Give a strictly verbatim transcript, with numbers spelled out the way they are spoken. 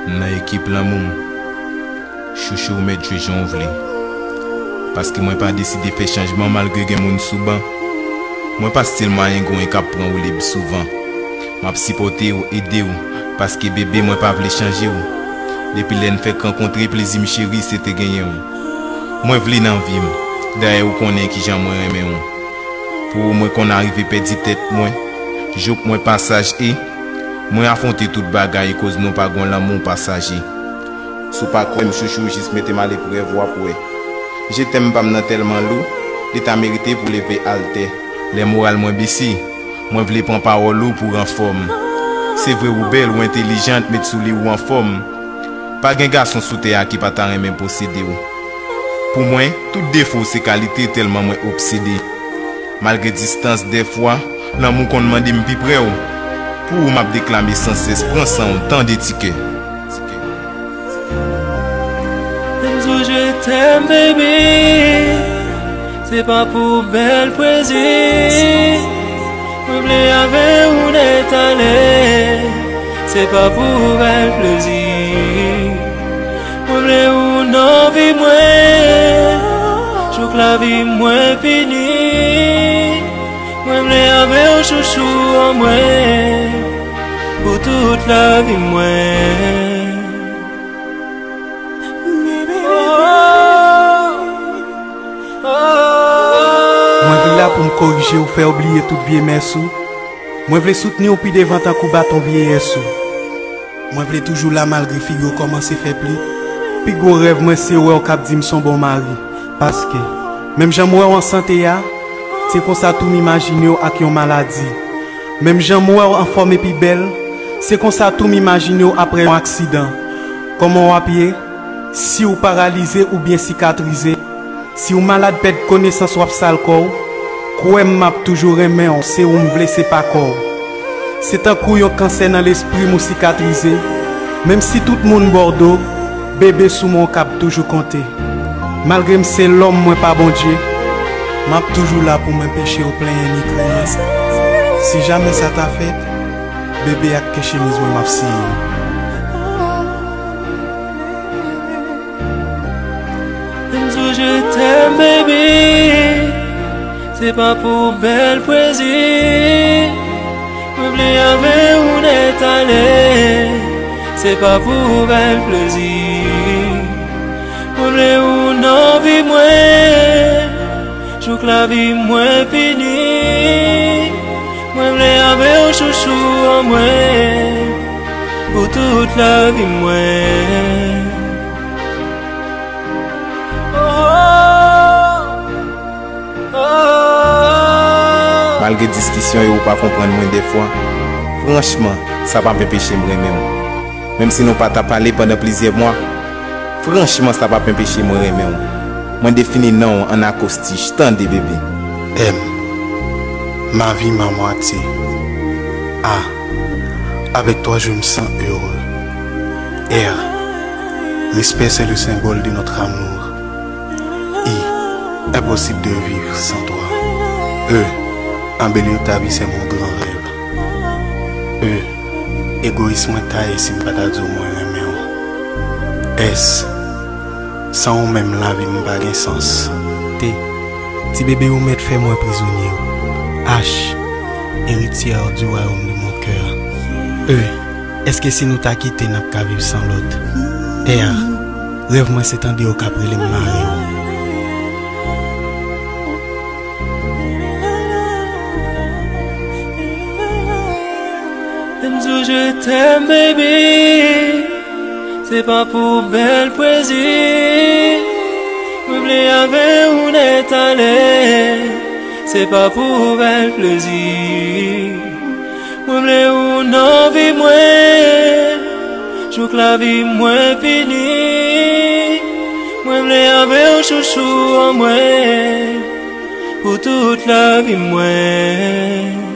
M nan ekip lanmou m. Chouchou, ou mèt jwe jan w vle. Paske mwen pa deside fè chanjman malgre gen moun sou ban. Mwen pa stil mayengon e k ap pran woulib souvan. M ap sipòte w, ede w, paske bebe mwen pa vle chanje w. Depi lè n fèk rankontre, plezi m cheri se te genyen w. Mwen vle nan vi m, dayè ou konnen kijan mwen renmen w. Pou ou mwen konn arive pèdi tèt mwen. Jouk mwen pa saj e mwen afwonte tout bagay koz nou pa gon lanmou pasaje. Si w pa kwè m chouchou, jis mete m aleprèv w ap wè. Je t'aime pa m nan tèlman lou, li ta merite pou leve altè. Lè moral mwen bese, mwen vle pran pawòl ou pou ranfò m. Se vre ou bèl, ou entelijant, met sou li ou anfòm. Pa gen gason sou tè a ki pa ta renmen posede w. Pou mwen, tout defo w se kalite tèlman mwen obsede. Malgre distans dèfwa, lanmou konn mande m pi prè w. Pou ou m ap deklame sansès, pran san w, tande ti kè. Lè m di w je t'aime, baby, se pa pou bèl pwezi. Mwen vle avè ou nèt ale, se pa pou bèl plezi. Mwen vle ou nan vi mwen, jouk lavi mwen fini. Mwen vle avè w chouchou an mwen, pou tout lavi mwen. Mwen vin la pou m korije w, fè w bliye tout vye mès ou. Mwen vle soutni w pi devan tankou baton vyeyès ou. Mwen vle toujou la malgre figi w kòmanse fè pli. Pi gwo rèv mwen se wè w k ap di m s on bon mari. Paske, menm jan m wè w an sante a, se konsa tou m imajine w ak yon maladi. Menm jan m wè w anfòm epi bèl, se konsa tou m imajine w apre yon aksidan. Kòman w ap ye? Si w paralize oubyen sikatrize, si w malad, pèd konesans, w ap sal kò w, kwè m, m ap toujou renmen w, se ou m vle, se pa kò w. Se tankou yon kansè nan lespri m ou sikatrize, menm si tout moun ba w do, bebe sou men w k ap toujou konte. Malgre m se lòm, mwen pa Bondye, m ap toujou la pou m enpeche w plenyen ni kriye. Si jamè sa ta fèt, bebe ak kè chemiz mwen m ap siye. Lè m di w je t'aime, baby, se pa pou bèl pwezi. Mwen vle avè ou nèt ale, se pa pou bèl plezi. Mwen vle ou nan vi mwen, jouk lavi mwen fini. Mwen vle avè w chouchou an mwen, pou tout lavi mwen. Malgre diskisyon yo ou pa konprann mwen dèfwa, franchman, sa p ap enpeche m renmen w. Menm si nou pa ta pale pandan plizyè mwa, franchman, sa p ap enpeche mwen renmen w. Mwen defini non w an akoustich, tande, bebe. M. Ma vie, ma moitié. A. Avec toi, je me sens heureux. R. Respect, c'est le symbole de notre amour. I. Impossible de vivre sans toi. E. Embellir ta vie, c'est mon grand rêve. E. Egoyis mwen ta ye si m pa ta di w mwen renmen w. S. San ou menm, lavi m pa gen sans. T. Ti bebe ou mèt fè mwen prizonye w. H. Héritière du royaume de mon cœur. E. Èske si nou ta kite, n ap ka viv san lòt? R. Rèv mwen se tande w k ap rele m mari w. Lè m di w je t'aime, baby, se pa pou bèl pwezi. Mwen vle avè ou nèt ale, se pa pou bèl plezi. Mwen vle ou nan vi mwen, jouk lavi mwen fini. Mwen vle avè w chouchou an mwen, pou tout lavi mwen.